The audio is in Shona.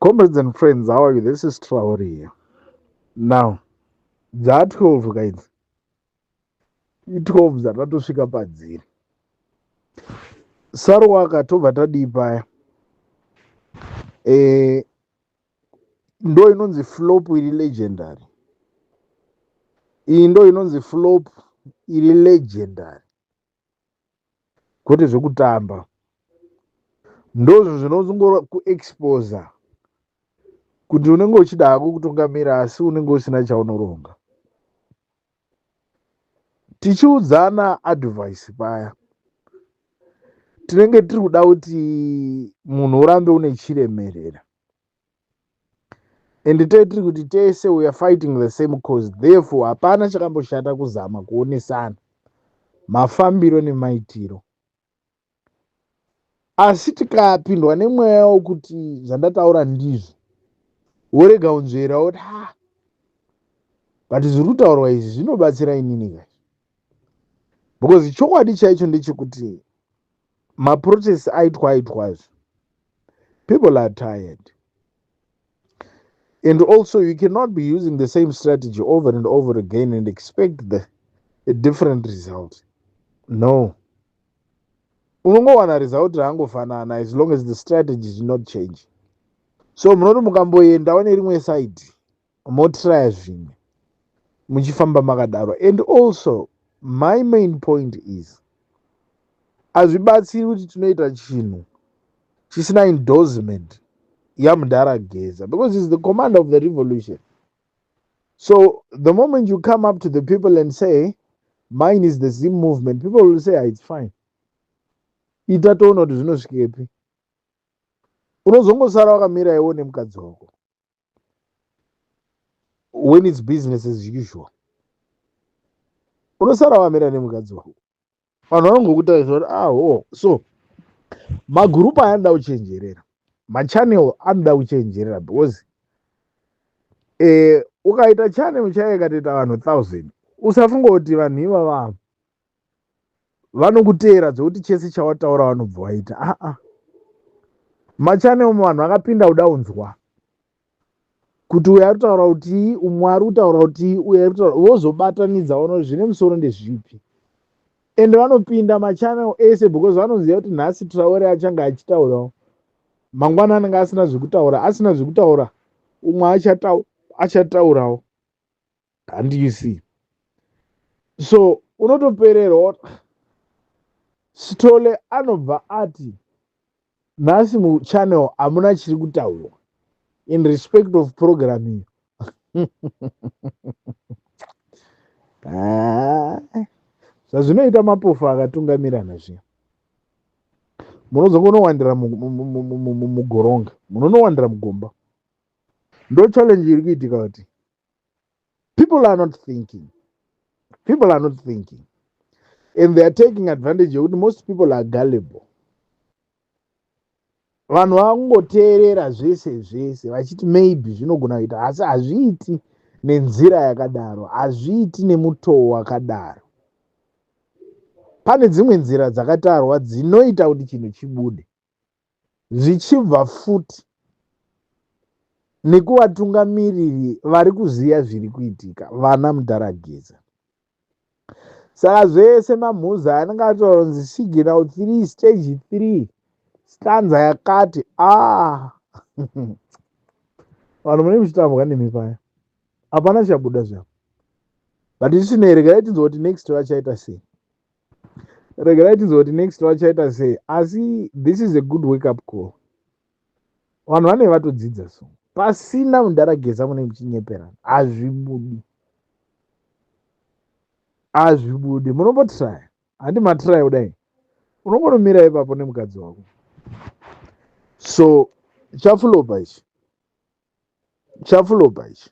Comrades and friends, how are you? This is Traore here. Now, dza 12 guys. I12 dzatatosvika padziri. Saruwaka tobva tadii paya. Eh, ndo inonzi flop iri legendary. Iyi ndo inonzi flop iri legendary. Kwete zvekutamba. Ndozvo zvinozongokuexposa kuti unenge uchida hako kutungamira asi unenge usina chaunoronga. Tichiudzana advice paya tinenge tiri kuda kuti munhu urambe une chiremerera and tee tiri kuti tese we are fighting the same cause, therefore hapana chakamboshata kuzama kuonesana mafambiro nemaitiro. Asi tikapindwa nemweya wokuti zvandataura ndizvo, worega unzvera woti ha, but zviri kutaurwa izvi zvinobatsira inini kai, because chokwadi chaicho ndechekuti maprotest aitwa aitwazvo, people are tired. And also you cannot be using the same strategy over and over again and expect a different result. No, unongowana result raangofanana as long as the strategy is not change. So munoti mukamboendawo nerimwe side, motraya zvimwe, muchifamba makadaro. And also my main point is, hazvibatsiri kuti tinoita chinhu chisina endorsement yamudhara Geza, because he's the commander of the revolution. So the moment you come up to the people and say, "Mine is the Zim movement," people will say, "Ah, it's fine, ita toona kuti zvinosvikepi." Unozongosara wakamira iwo nemukadzi wako when it's business as usual. Unosara wamira nemukadzi wako, vanhu vanongokutarisa kuti aho. So magurupu aya anoda kuchenjerera, machannel anoda kuchenjerera, because ukaita channel chaiyo ikatoita vanhu 1000, usafunga kuti vanhu ivava vanokuteera dzokuti chese chawataura vanobva waita. Aa, machannel vanhu vakapinda kuda unzwa kuti uyu ari kutaura kuti, umwe ari kutaura kuti, uyu ari kutaura, vozobatanidza ona zvine musoro ndezvipi. Ende vanopinda machannel ese because vanoziva kuti nhasi Traore achange achitaurawo, mangwana anenge asina zvekutaura, asina zvekutaura, umwe achataurawo. Handisi so unotopererwa. Sitole anobva ati nhasi muchannel hamuna chiri kutaurwa in respect of program iyo. Ah, zvazvinoita mapofu akatungamirana zviya, munozongonowandira mugoronga, munonowandira mugomba. Ndo challenge iri kuitika kuti people are not thinking, people are not thinking, and they are taking advantage yekuti most people are gullible. Vanhu vangoteerera zvese zvese vachiti maybe zvinogona kuita, asi hazviiti nenzira yakadaro, hazviiti nemutoo wakadaro. Pane dzimwe nzira dzakatarwa dzinoita kuti chinhu chibude, zvichibva futi nekuvatungamiriri vari kuziva zviri kuitika, vana mudharageza. Saka zvese mamhuza anenge atoronzi signal 3, stage 3, stanza yakati, a vanhu mune muchitambwa nemi paya, hapana chabuda zvavo. But isinei, regerai tinzwa kuti next vachaita sei, regerai tinzwa kuti next vachaita sei. Asi this is a good wake up call. Vanhu vanenge vatodzidza. So pasina mundarageza mune muchinyeperana, hazvibudi, hazvibudi. Munombotraya, handi matraya kudai, unongonomira ipapo nemukadzi wako. So chaflopa ichi, chaflopa ichi.